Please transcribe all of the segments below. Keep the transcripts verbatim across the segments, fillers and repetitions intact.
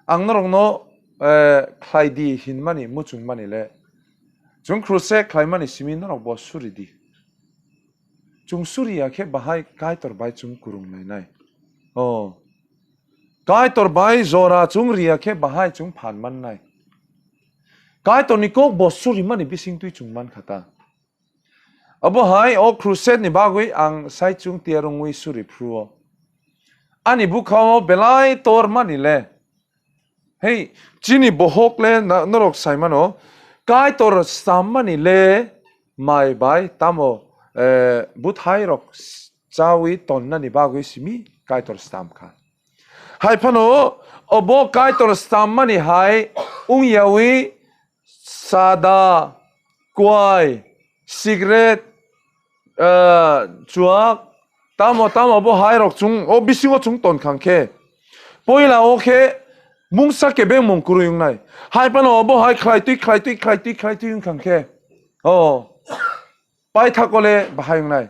Ang norokno, eh, khlai di hinmani muchungmani le, chwng kruse khlaimani simi norok bo suri di. Chwng suriya khe bahai Kaitor bai chwng kwrwng lainai. Oh. Kaitor bai jora chwng riya khe bahai chwng phan mannai. Kaitorni kok bo surimani bising twi chwng man kha ta. Obo hai o crusade ni bagwi ang sai chwng tiyar wngwi suri phuru o. Ani bwkha o belai tor mani le. Hei, chini bohok le na-, norok sai mano, Kaitor stam mani le mai bai tamo, eh, bwthai rok s-, chawi tonnani bagwi simi Kaitor stam kha. Hai phano obo Kaitor stam mani hai wng yawi sada, kwai, cigarette, eh, chuak, tamo tamo bo hai rok chwng, o bisingo chwng ton khang khe. Poila o khe mungsa kebeng mung kwrwi wngnai. Hai phano obo hai khlai twi, khlai twi, khlai twi, khlai twi wng khang khe. O, paithak o le bahai wngnai.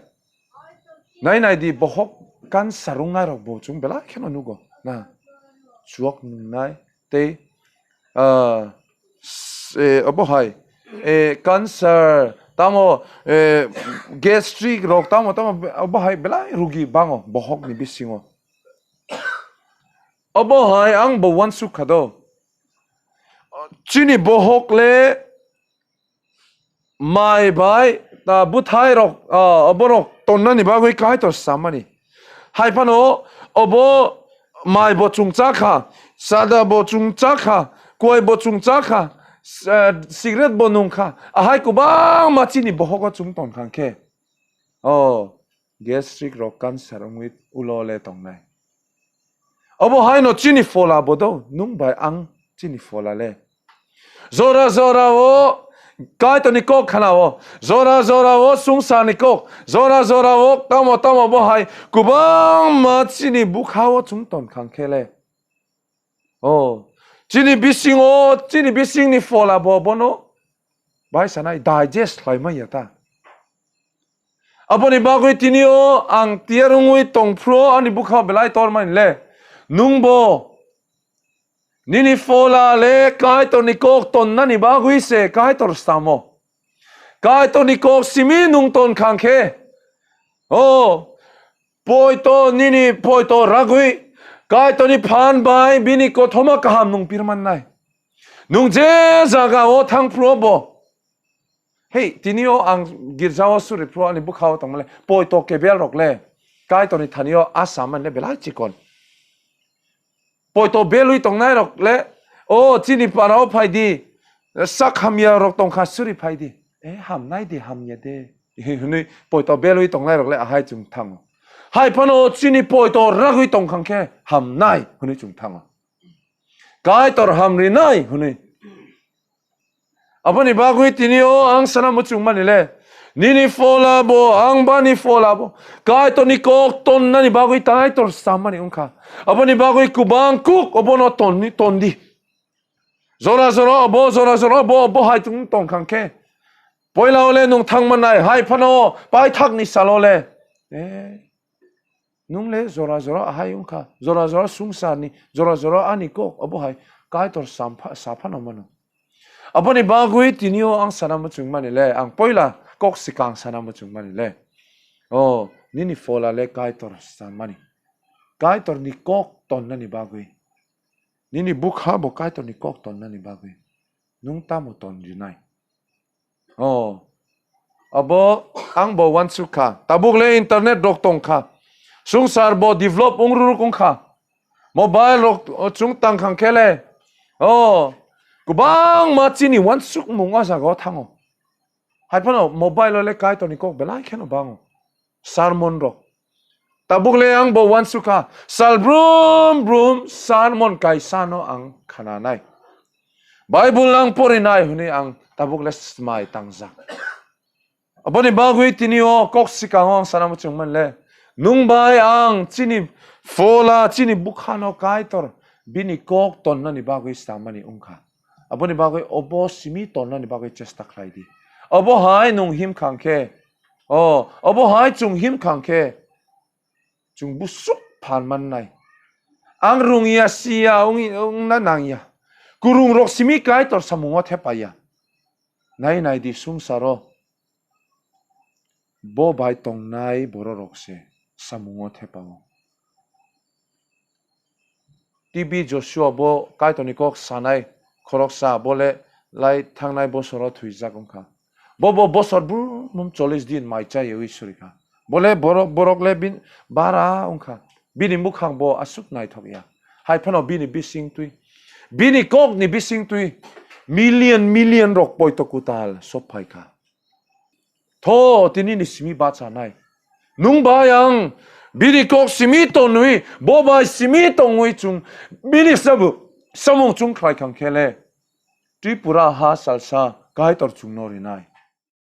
Nai nai di, bohok cancer wngnai rok bo chwng belai kheno nugo. Na, chuak nungnai tei, ah, s-, eh, obo hai, eh, cancer, tamo, eh, gastric rok, tamo, tamo, obo hai belai rugi bango bohok ni bisingo. Obo hai ang bo uansuk kha do. Chini bohok le mai bai, ah, bwthai rok, ah, oborok tonnani bagwi Kaitor samani. Hai phano obo mai bo chwng cha kha, sada bo chwng cha kha, kwai bo chwng cha kha, s-, ah, cigarette bo nung kha. Ahai kwbangma chini bohogo chwng ton khang khe. Oh, gastric rok cancer wngwi ulo le tongnai. Obo haino chini phola bo do, nwng bai ang chini phola le. Jora jora o Kaitorni kok khana o, jora jora o sungsarni kok, jora jora o tamo tamo bo hai kwbangma chini bwkha o chwng ton khang khe le. Oh, chini bisingo, chini bisingni phola bo bono bai sanai digest khlai manya ta. Aboni bagwi tini o ang tiyar wngwi tong phuru ani bwkha belai tor mani le. Nwng bo nini phola le Kaitorni kok tonnani bagwi se Kaitor samo. Kaitorni kok simi nwng ton khang khe. O, poito nini poito ragwi Kaitorni phan bai bini kothoma kaham nwng pirmannai. Nwng je jaga o thang phuru bo. Hei, tini o ang girja o suri phuru ani bwkha o tongmale. Poito kebel rok le. Kaitorni thani o asa man le belai chikon. Poito belwi tongnai rok le. O, chini para o phai di. Sak hamya rok tong kha suri phai di. E, hamnai di, hamya de. Hwnwi poito belwi tongnai rok le ahai chwng thango. Hai phano chini poito ragwi tong khang khe hamnai hwnwi chwng thango. Kaitor hamrinai hwnwi. Aboni bagwi tini o ang sana muchung mani le. Nini phola bo, ang bani phola bo. Kaitorni kok tonnani bagwi Kaitor samani wngkha. Aboni bagwi kwbang kuk obono tonni, tondi. Jora jora obo, jora jora obo, obo hai tong, tong khang khe. Poila ole nwng thang mannai, hai phano paithakni salo le. Eh. Nwng le jora jora ahai wngkha, jora jora sungsarni, jora jora ani kok, obo hai Kaitor sampha-, saphano mano. Aboni bagwi tini o ang sana muchung mani le, ang poila kok swkang sana muchung mani le. O, nini phola le Kaitor samani. Kaitorni kok tonnani bagwi. Nini bwkha bo Kaitorni kok tonnani bagwi. Nwng tamo ton rinai? Oh, abo ang bo uansuk kha. Tabuk le internet rok tong kha. Sungsar bo develop wng ruruk wng kha. Mobile rok, oh, chwng tang khang khe le. Oh, kwbangma chini uansukmung o jaga o thango. Hai phano mobile o le Kaitorni kok belai kheno bango. Sermon rok. Tabuk le ang bo uansuk kha, sal brum brum sermon kaisa no ang khananai. Bible ang porinai hwnwi ang tabuk le smai tangjak. Aboni bagwi tini o kok swkang o ang sana muchung man le. Nwng bai ang chini phola, chini bwkha no Kaitor bini kok tonnani bagwi samani wngkha. Aboni bagwi obo simi tonnani bagwi chesta khlai di. Obo hai nwng him khang khe, o, obo hai chwng him khang khe, chwng busuk phan mannai. Ang rungya siya wng- wngna nangya. Kwrwngrok simi Kaitor samungo thepaya. Nai nai di sungsaro bo bai tongnai bororok se samungo thepao. T B Joshua bo Kaitorni kok sanai khoroksa, bo le lai thangnai bosoro thwijak wngkha. Bo bo bosor bumung chollish din mai chayawi surikha. Bo le borok, borok le bin bara wngkha. Bini mukhang bo aswk naithok ya. Hai phano bini bising twi, bini kok ni bising twi million million rok poito kwtal sop phaikha. Tho tini ni simi bachanai. Nung bai ang bini kok simi tonwi, bo bai simi tongwi chung bini sabu samung chung khlai khang khe le Tripura ha salsa Kaitor chungno rinai.